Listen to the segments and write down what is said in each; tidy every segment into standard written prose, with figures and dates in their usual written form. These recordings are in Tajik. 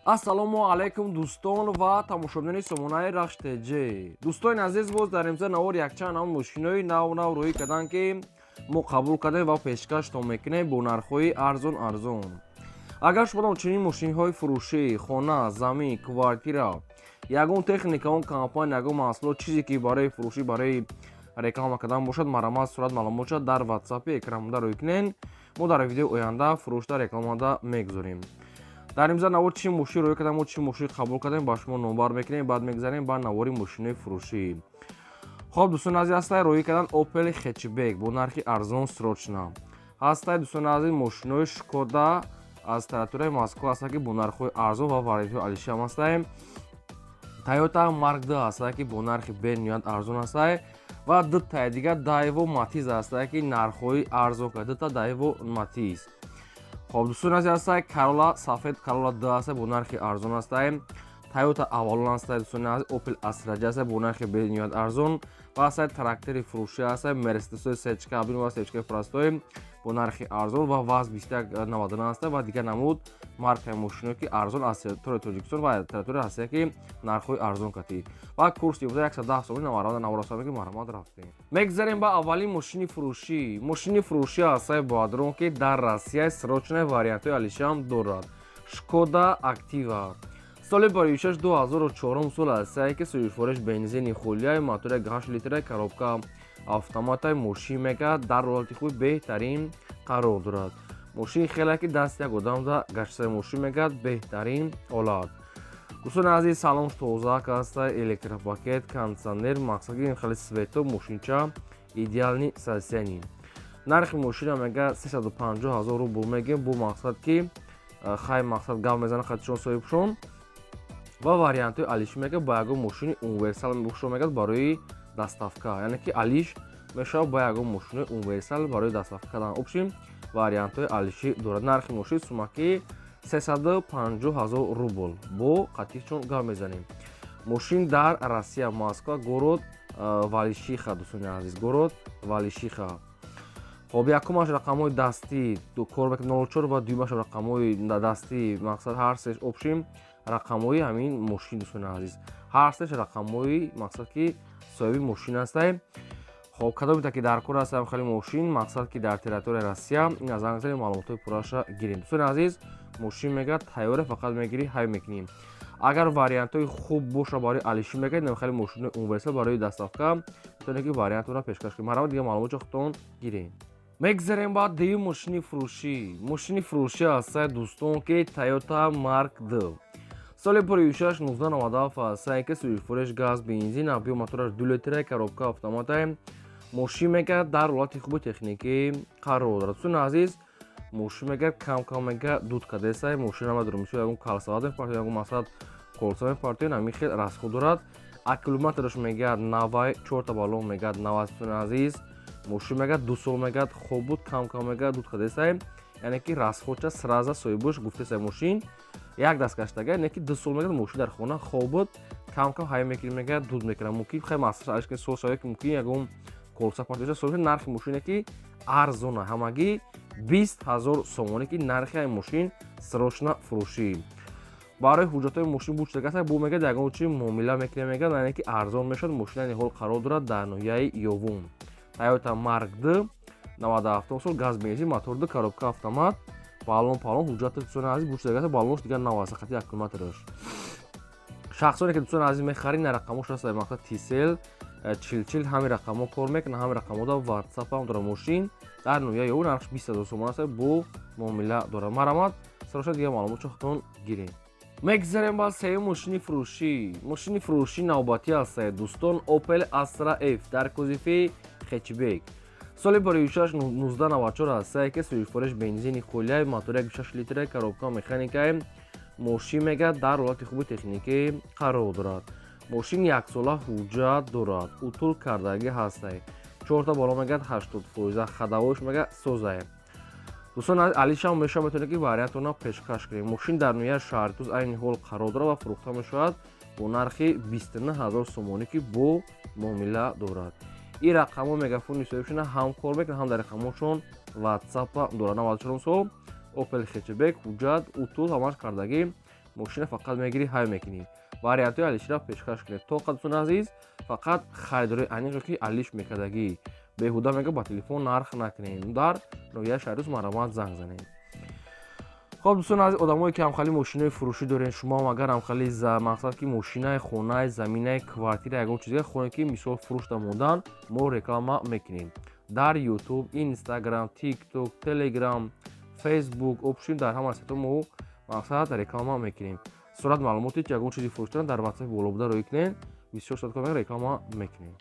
Ассалому алайкум, дӯстон ва тамошобинони сомонаи Рахш ТЖ. Дӯстони азиз, боз дар имза навор якчанд нав мошинои нав нав рӯӣ карданд, ки мо қабул кардем ва пешкаштон мекунем бо нархҳои арзон арзон. Агар шумо чунин мошинҳои фурӯшӣ, хона, замин, квартира, ягон техника, он компания, ягон маҳсулот, чизе ки барои фурӯшӣ, барои реклама кардан бошад, марамат сурат маълумотша дар ватсапи экранмонда рӯй кунед. Мо дар видеои оянда фурӯшда, рекламада мегузорем. Дар имза навор чӣ мошин рӯй кардам, мо чӣ мошин қабул кардем, ба шумо номбар мекунем. Баъд мегзарем ба навори мошинои фурӯшӣ. Хоб, дӯстони азиз, ҳастай рӯй кардан Opel Hatchback бо нархи арзон, срочно. Ҳастай, дӯстони азиз, мошинои Шкода аз территорияи Москва ҳастанд, ки бо нархҳои арзон ва вариантҳои алиши ҳам ҳастай. Toyota Mark II ҳастай, ки бо нархи бениҳоят арзон ҳастай, ва дутаи дигар Daewoo Matiz ҳастай, ки нархҳои арзон кард, дута Daewoo Matiz. Хоб, дӯстони азиз, ҳастай Corolla сафед, Corolla 2 ҳастай, бо нархи арзон ҳастай. Toyota Avalon ҳастай, дӯстони азиз, Opel Astra J ҳастай бо нархи бениҳоят арзон ва ҳастай трактори фурӯшӣ, ҳастай Mercedes C кабин ва C простой бо нархи арзон ва ВАЗ 2199 ҳастай ва дигар намуд маркаи мошино, ки арзон аз территорияи Тоҷикистон ва территорияи Россия, ки нархҳои арзон катӣ ва курси буда 110 сомонӣ. Наварада наварасаме, ки марҳамат, рафтем. Мегзарем ба аввалин мошини фурӯшӣ. Мошини фурӯшӣ ҳастай боадрон, ки дар Россия, срочно, вариантҳои алишиам дорад. Шкода Октавия соли баришаш 2004 сол ҳастае, ки сӯзишвориш бензини хулияи, мотори 8 литра, коробка автоматай. Мошин мегӯяд, дар ҳолати хуби беҳтарин қарор дорад. Мошин хеле ки даст як одамда гаштаи, мошин мегӯяд, беҳтарин ҳолат. Дӯстони азиз, салон тозак аста, электропакет, кондитсионер, мақсад ин хеле свето, мошинча идеальный состояние. Нархи мошина мегӯяд, 350 ҳазор рубл мегӯем, бо мақсад ки хай мақсад гап мезана хатишон соҳибшон ва вариантҳои алиши мегӯяд, ба ягон мошини универсал мебошо, мегӯяд, барои доставка, яъне ки алиш мешавад ба ягон мошини универсал барои доставка кардан. Общем, вариантҳои алишӣ дорад. Нархи мошин сумаки 350 ҳазор рубл, бо қатишон гап мезанем. Мошин дар Россия, Москва, город Балашиха. Дӯстони азиз, город Балашиха. Хоб, якумаш рақамҳои дастӣ кор мекунад, 04, ва дуюмаш рақамҳои дастӣ. Мақсад, ҳар сеш общем рақамҳои ҳамин мошин, дӯстони азиз, ҳар сеш рақамҳои, мақсад ки соҳиби мошин ҳастай. Хоб, кадомита ки дар кор ҳастам хеле мошин, мақсад ки дар территорияи Россия, ин аз занг маълумотҳои пурраша гирем. Дӯстони азиз, мошин мегӯяд, тайёре, фақат мегирӣ, ҳай мекунӣ. Агар вариантҳои хуб боша барои алишӣ, мегӯяд, хеле мошини универсал барои доставка, метавонед ки вариантро пешкаш кунед. Марҳамат, дигар маълумотро худтон гирем. Мегзарем ба дуюм мошини фурӯшӣ. Мошини фурӯшӣ ҳастай, дӯстон, ки Toyota Mark II соли пуришаш 1997 ҳастай, ки сӯзишвориш газ, бензин, объём мотораш 2 литра, коробка автоматай. Мошин мегӯяд, дар ҳолати хуби техникӣ қарор дорад. Дӯстони азиз, мошин мегӯяд, кам кам мегӯяд, дуд кардесай. Мошин намедорам, мисол ягон калсават мепартояд, ягон мақсад колса мепартояд, ҳамин хел расход дорад. Аккумулятораш мегӯяд, навай, чорта баллон мегӯяд, навай. Дӯстони азиз, мошин мегӯяд, 2 сол мегӯяд, хоб буд, кам кам мегӯяд, дуд кардесай, яъне ки расходча сразу соҳибаш гуфтесай. Мошин як даст гаштага, не ки 2 сол мегӯяд, мошин дар хона хоб буд, кам кам ҳай мекунӣ, мегӯяд, дуд мекунад. Мумкин хай масраф сол шавад, ки мумкин ягон колса партоша сол. Нархи мошине ки арзона, ҳамагӣ 20 000 сомонӣ, ки нархи ҳай мошин, срочно фурӯшӣ. Барои ҳуҷҷатҳои мошин бучдагаса бо мегӯяд, ягон чи муомила мекунем, мегӯяд, яъне ки арзон мешавад. Мошин айни ҳол қарор дорад дар ноҳияи Ёвун. Toyota Mark II, 97 сол, газ, бензин, мотор ду, коробка автомат, баллон палон ҳуҷҷати, дӯстони азиз, бучдагаса, баллонш дигар нав аст, хати аккумулятораш. Шахсоне ки, дӯстони азиз, мехарӣ, на рақамош аст, мақсад Тисел чилчил, ҳамин рақамҳо кор мекунад, ҳамин рақамҳо да ватсап ҳам дорад. Мошин дар ноҳияи Ёвун, нархш 20 000 сомон аст, бо муомила дорад. Марҳамат, сароша дигар маълумотшо худтон гирем. Мегзарем ба сеюм мошини фурӯшӣ. Мошини фурӯшӣ навбатӣ ҳастае, дӯстон, Opel Astra F дар кузови хэтчбек соли бароишаш 1994 ҳастае, ки сӯзишвориш бензини хулияй, мотори 6 литра, коробка механикай. Мошин мегӯяд, дар ҳолати хуби техникӣ қарор дорад. Мошин яксола ҳуҷҷат дорад, утул кардагӣ ҳастай, чорта боло мегӯяд, 80%, ходовойш мегӯяд, созае. Дӯстон, алишам меша, метавонед ки вариантона пешкаш кунем. Мошин дар ноҳияи Шаҳритуз айни ҳол қарор дорад ва фурӯхта мешавад бо нархи 29 ҳазор сомонӣ, ки бо муомила дорад. Ин рақамҳо мегафони соҳибшона ҳам кор мекунад, ҳам дар рақамҳошон ватсапа дорад. 94 сол Opel хэтчбек, ҳуҷҷат, утул ҳамаш кардагӣ. Мошина фақат мегирӣ, ҳай мекунӣ. Вариантҳои алишира пешкаш кунед. Тоқа, дӯстони азиз, фақат харидорои аниқе ки алиш мекардагӣ. Беҳуда мега ба телефон нарх накунем. Дар ноҳияи Шаҳритӯс марҳамат, занг занед. Хоб, дӯстони азиз, одамое ки ҳамхали мошинои фурӯшӣ дорен, шумоам агар ҳамхали мақсад ки мошинаи, хонаи, заминаи, квартира, ягон чизе хоҳем ки мисол фурӯшда мондан, мо реклама мекунем дар Ютуб, Инстаграм, Тикток, Телеграм, Фейсбук, общем, дар ҳама сайтҳо мо мақсад реклама мекунем. Сурат, маълумоти ягон чизи фурӯштан дар Ватсапи боло буда рӯй кунед, бисёр шуд, реклама мекунем.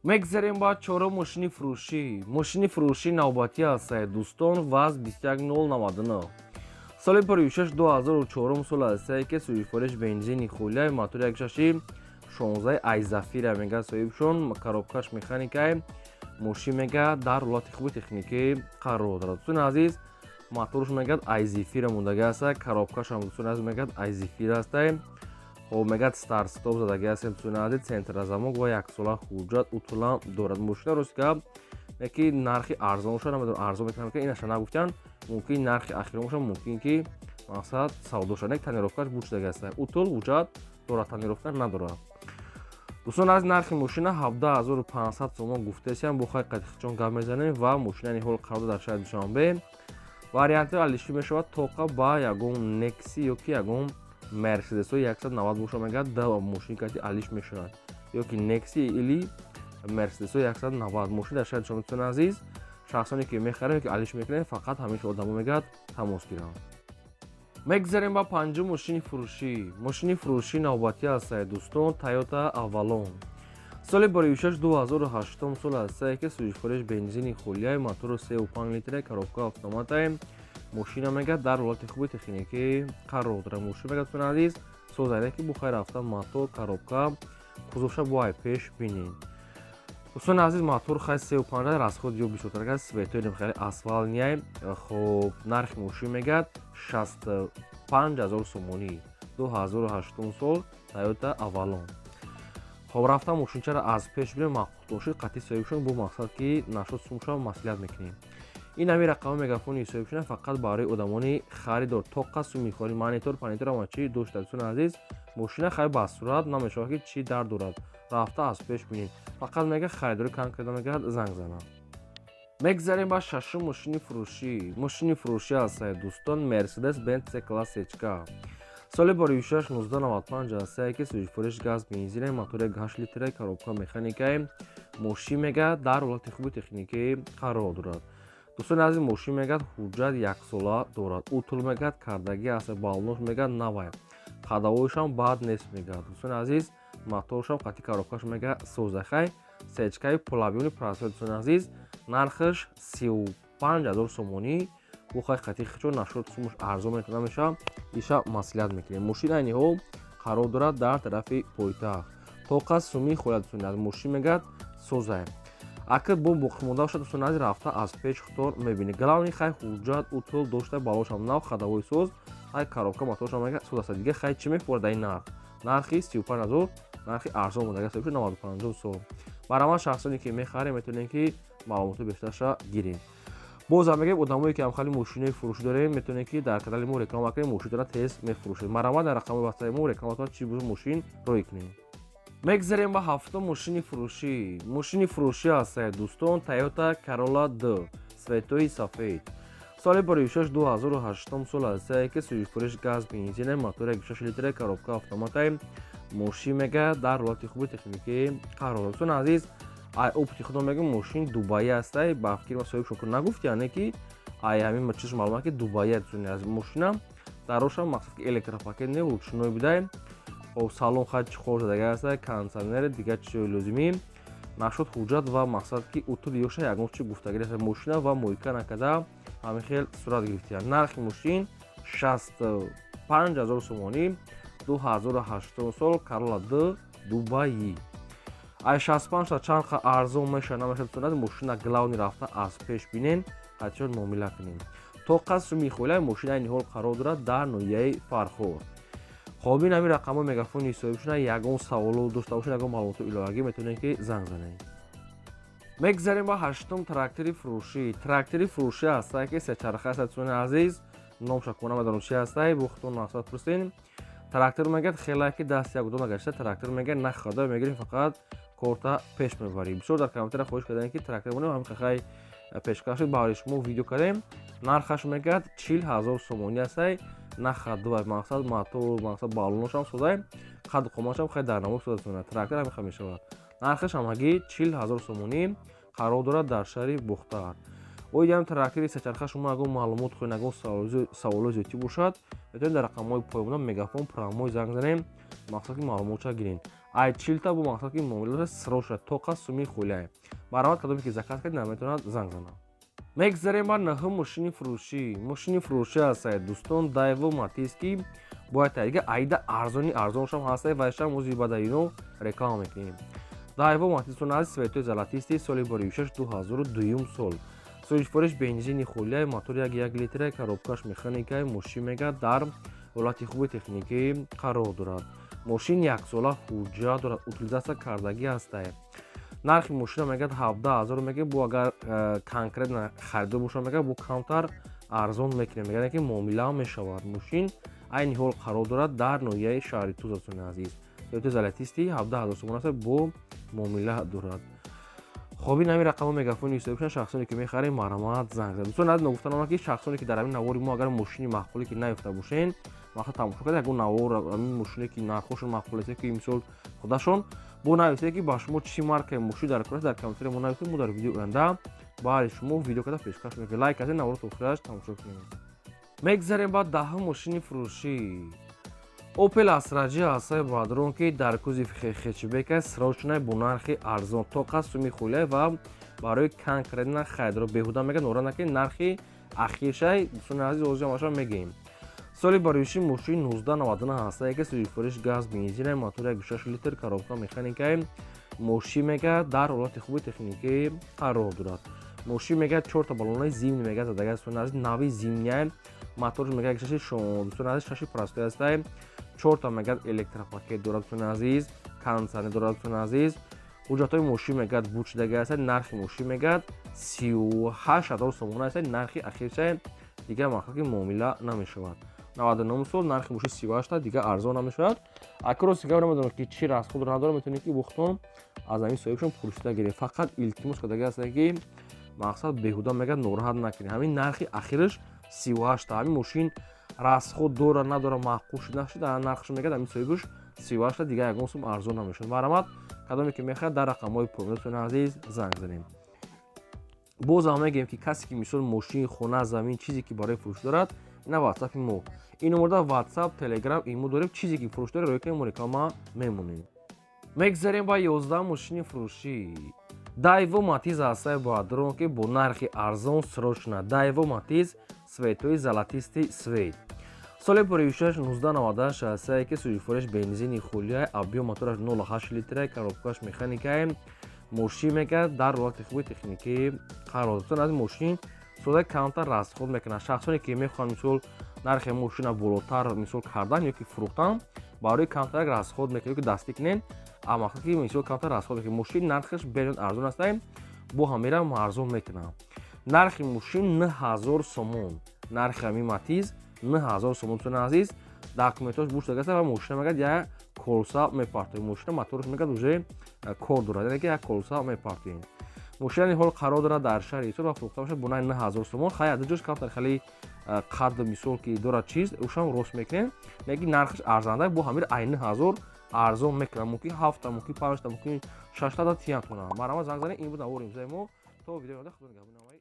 Мегзарем ба чорум мошини фурӯшӣ. Мошини фурӯшӣ навбатӣ ҳастае, дӯстон, ВАЗ 21099, соли 56, 2004 сол ҳастае ки сӯзишвориш бензини холияи, мотори 1.6 16 айзафира мега соҳибшон, коробкаш механикай. Мошин мега дар ҳолати хуби техникӣ қарор дорад. Дӯстони азиз, моторш мегӯяд айзифира мондагӣ аста, коробкашам, дӯстони азиз, мегӯяд айзифира астае. Хоб, мегӯяд старт стоп задагӣ аст, дӯстони азиз, центрозамок ва яксола ҳуҷҷат утулам дорад. Мошина, рости гап, ки нархи арзон бошад, намедонам, арзон метавонам ки инаша нагуфтан, мумкин нархи ахирон бошад, мумкин ки мақсад савдо шад. Нек тонировкаш буд шудагӣ аста, утул ҳуҷҷат дорад, тонировка надорад. Дӯстон, аз нархи мошина 17 500 сомон гуфтесиям, бо хай қатиқчон гап мезанем. Ва мошина ниҳол қарор дар шаҳри Душанбе. Варианти алишӣ мешавад тоқа ба ягон Некси ё ки ягон Мерседесҳои 190 боша, мегӯяд, да мошини кати алиш мешавад, ё ки Некси или Мерседесҳои 190. Мошин дар шаҳри Душанбе. Дӯстони азиз, шахсоне ки мехарем ё ки алиш мекунем, фақат ҳамин одамо мегӯяд тамос гиранд. Мегзарем ба панҷум мошини фурӯшӣ. Мошини фурӯшӣ навбатӣ ҳастае, дӯстон, Тойота Авалон, соли 26, 2008 сол ҳастае ки сӯзишвориш бензини холияи, мотору 3,5 литра, коробка автоматае. Мошина мегӯяд дар ҳолати хуби техникӣ қарор дорад. Мошин мегӯяд, дӯстони азиз, созайне ки бухай рафта мотор, коробка, кузовша бо пеш бинед. Дӯстони азиз, мотор хай 3,5, расход ё бисёртар газ, светои хеле асфалтный. Хоб, нархи мошин мегӯяд 65 000 сомонӣ, 2008 сол, Тойота Авалон. Хоб, рафта мошинчаро аз пеш бинем, маъқул шуд, қатъи соҳибшон бо мақсад ки нашуд сумша маслиҳат мекунем. Ин ҳами рақами мегафони соҳибшона, фақат барои одамони харидор, тоқа сумихори, монитор, панитор, ама чӣ дошта. Дӯстони азиз, мошина хай ба сурат намешавад ки чӣ дар дорад, рафта аз пеш бинед. Фақат мега харидорӣ кам карда мегӯяд занг занам. Мегзарем ба шашум мошини фурӯшӣ. Мошини фурӯшӣ ҳастае, дӯстон, Мерседес Бенц С класс Ечка, соли 26, 1995 ҳастае ки сӯзишвориш газ, бензине, мотори 8 литра, коробка механикае. Мошин мегӯяд дар ҳолати хуби техникӣ қарор дорад. Дӯстони азиз, мошин мегӯяд ҳуҷҷат яксола дорад, утул мегӯяд кардагӣ аст, баллош мегӯяд навай, ходовойшам бад нест мегӯяд. Дӯстони азиз, моторшам қатъи коробкаш мегӯяд созахай, сечкаи полабиёни процессор. Дӯстони азиз, нархаш 35 000 сомонӣ, бухай қатъи хичо нашуд, сумуш арзон намешавад, иша маслиҳат мекунем. Мошин айни ҳол қарор дорад дар тарафи пойтахт, тоқа сумии холия. Дӯстони азиз, мошин мегӯяд созай, акр бо боқимонда бошад. Дӯстони азиз, рафта аз пеш худтон мебинед. Главный хай ҳуҷҷат, утул дошта, балошам нав, ходовой соз, хай коробка, моторшам мегӯяд соз аст. Дига хай чӣ мефурад дар ин нарх? Нархи 35 000 нархи арзон буда, соҳиб 95 сол. Барамад, шахсоне ки мехарем, метавонем ки маълумоти бештарша гирем. Бозам мегӯем, одамое ки ҳамхали мошинои фурӯшӣ дорем, метавонем ки дар канали мо реклама кунем, мошинтона тез мефурӯшед. Марҳамат, дар рақами ватсапи мо рекламатон чӣ буд, мошин рӯй кунем. Мегзарем ба ҳафтум мошини фурӯшӣ. Мошини фурӯшӣ ҳастае, дӯстон, Тойота Карола Д, светои сафед, соли 26, 2008 сол ҳастае ки сӯзишвориш газ, бензине, мотори 6 литра, коробка автоматай. Мошин мегӯяд дар ҳолати хуби техникӣ қарор дорад. Дӯстони азиз, ай опыти худо мегӯям, мошин дубаӣ ҳастай. Ба фикри ман соҳиб шукр нагуфт, яъне ки ай ҳамин чиз маълум ки дубаӣ аст. Дӯстони азиз, мошина дарошам мақсад ки электропакет не, ручной будай. Хоб, салон хай чиқор задага ҳастай, кондитсионери, дигар чизҳои лозимӣ нашуд, ҳуҷҷат ва мақсад ки утул ёша ягон чи гуфтагӣ нест. Мошина ва мойка накарда ҳамин хел сурат гирифтия. Нархи мошин 65 000 сомонӣ, 2008 сол, Карола Д дубаӣ. Ай 65 та чанд арзон меша, намеша, дӯстони, мошина главный рафта аз пеш бинен, ҳатчон муомила кунем. То қасру михоила мошина айни ҳол қарор дорад дар ноҳияи Фархор. Хоб, ин ҳамин рақамҳои мегафони соҳибшуна. Ягон саволо дошта бошед, ягон маълумоти иловагӣ, метавонед ки занг занед. Мегзарем ба ҳаштум трактори фурӯшӣ. Трактори фурӯшӣ ҳастае ки сечарха аст, дӯстони азиз. Номша кона медонам чи ҳастай, бо худтон мақсад пурсен. Трактор мегӯяд хеле ки даст як удо нагашта, трактор мегӯяд находа мегирем, фақат корта пеш мебарӣ. Бисёр дар комментария хоҳиш кардем, ки трактор монем, ҳамин хай пешкаш шуд, барои шумо видео кардем. Нархаш мегӯяд 40 000 сомонӣ ҳастай. Нахадувай мақсад мотор, мақсад баллоношам содай, қадду қоматшам хеле дар намо сода. Трактор ҳамин хел мешавад. Нархаш ҳамагӣ 40 000 сомонӣ, қарор дорад дар шаҳри Бухтар. Оидиам трактори сечарха шумо ягон маълумот хоҳед, ягон саволои зиёдтӣ бошад, метавонед дар рақамҳои поёнбуда Мегафон прямой занг занем, мақсад ки маълумотша гирем. Ай чилта бо мақсад ки муомила срочно тоқа суми хулияй. Марҳамат, кадоме ки заказ кард, наметавонад занг занад. Мегзарем ба наҳум мошини фурӯшӣ. Мошини фурӯшӣ ҳастад, дӯстон, Дайво Матиз, ки бояд таига айда арзони арзоншам ҳастад, вайшам ози баъда ино реклама мекунем. Дайво Матизтон аз цветои золотистый, соли боришаш 2002 сол, сӯзишвориш бензини хулияй, мотор 1,1 литра, коробкаш механикай. Мошин мега дар ҳолати хуби техникӣ қарор дорад. Мошин яксола ҳуҷҷат дорад, утилизация кардагӣ ҳастай. Нархи мошина мегӯяд 17 000 мегӯяд, бо агар конкретно харидор бошад, мегӯяд, бо камтар арзон мекунем, мегӯяд, ки муомила мешавад. Мошин айни ҳол қарор дорад дар ноҳияи шаҳри Туз. Дӯстони азиз, цветои золотистый 17 000 сомон аст, бо муомила дорад. Хоб, ин ҳамин рақамҳо Мегафони ҳисоб. Шахсоне ки мехарем, марҳамат, занг зад. Дӯстон, аз ногуфта намонад, ки шахсоне ки дар ҳамин навори мо агар мошини маъқуле ки наёфта бошен, вақта тамошо карда, ягон навор, ҳамин мошине ки нархошон маъқул аст, ки мисол худашон бо нависед, ки ба шумо чӣ маркаи мошин дар кор аст, дар комментария мо нависед, мо дар видеои оянда баъди шумо видео карда пешкаш мекунем. Лайк кардем, наворо то охираш тамошо кунем. Мегзарем ба даҳум мошини фурӯшӣ. Опел Астра Ҷи ҳастаи бадрон, ки дар кузови хэтчбек аст, срочно бо нархи арзон, тоқа суми хулия ва барои конкретно харидро беҳуда мегӯяд, нора накунед, нархи ахиршай. Дӯстони азиз, озиамаша мегӯем. Соли бароиши мошин 1999 ҳастае, ки сӯзишвориш газ бензина, мотор 1,6 литр, коробка механикаи. Мошин мегӯяд дар ҳолати хуби техникӣ қарор дорад. Мошин мегӯяд чорта баллонаи зимний мегӯяд задага, дӯстони азиз, нави зимний. Моторш мегӯяд шаши, дӯстони азиз, шаши простой ҳастай. Чорта мегӯяд электропакет дорад, дӯстони азиз, кондитсионер дорад. Дӯстони азиз, ҳуҷҷатҳои мошин мегӯяд бучидаги ҳастад. Нархи мошин мегӯяд 38 000 сомона ҳастад, нархи ахиршай, дигар мақсад ки муомила намешавад. 99 сол, нархи мошин 38-та, дигар арзон намешавад. Аки рости гап намедонам, ки чӣ расходро надорам, метавонед ки бухтон аз ҳамин соҳибшон пурсида гиред. Фақат илтимос кардаги ҳастад, ки мақсад беҳуда мегӯяд нороҳат накунед. Ҳамин нархи ахираш 38-та. Ҳамин мошин расход дора, надора, маъқул шуд, нашуд, нархаш мегӯяд ҳамин соҳибаш 38-та, дигар ягон сум арзон намешавад. Марҳамат, кадоме ки мехоҳад, дар рақамҳои поёнатони азиз занг занем. Боз ҳам мегӯем, ки касе ки мисол мошин, хона, замин, чизе ки барои фурӯш дорад, ина ватсапи мо, ин номерда Ватсап, Телеграм, имо дорем. Чизе ки фурӯш доред, рӯй кунем, мо реклама мемонем. Мегзарем ба 11 мошини фурӯшӣ. Дайво Матиз ҳастаи бадрон, ки бо нархи арзон, срочно. Дайво Матиз, цветои золотистый цвет, соли поришаш 1998 ҳастае, ки сӯзишвориш бензини хулия, объём мотораш 0,8 литра, коробкаш механикае. Мошин мегӯяд дар ҳолати хуби техникӣ қарор дод. Аз мошин сода камтар расход мекунад. Шахсоне ки мехоҳанд мисол нархи мошина болотар мисол кардан ё ки фурӯхтан, барои камтар расход мекунад, ё ки дастӣ кунед, мақсад ки мисол камтар расход мекунад. Мошин нархаш бениҳоят арзон аст, бо ҳамерам арзон мекунад. Нархи мошин 9000 сомон, нархи ҳамин Матиз 9000 сомон. Дӯстони азиз, документош буштагаста ва мошина мегӯяд як колса мепартоем. Мошина моторш мегӯяд уже кор дорад, яъне ки як колса мепартоем. Мошина ҳол қарор дорад дар шаҳри Исор ва фурӯхта бошад бо 9000 сомон. Хай, ҷош камтар хеле қад мисол ки дорад, чиз ушам рост мекунем, лекин нархаш арзанда, бо ҳамир ай 9000 арзон мекунам, мумкин ҳафта, мумкин панҷта, мумкин шашта да тиям кунам. Марҳамат, занг занед. Ин буд навори имзои мо. То видеои оянда, худо нигаҳбони.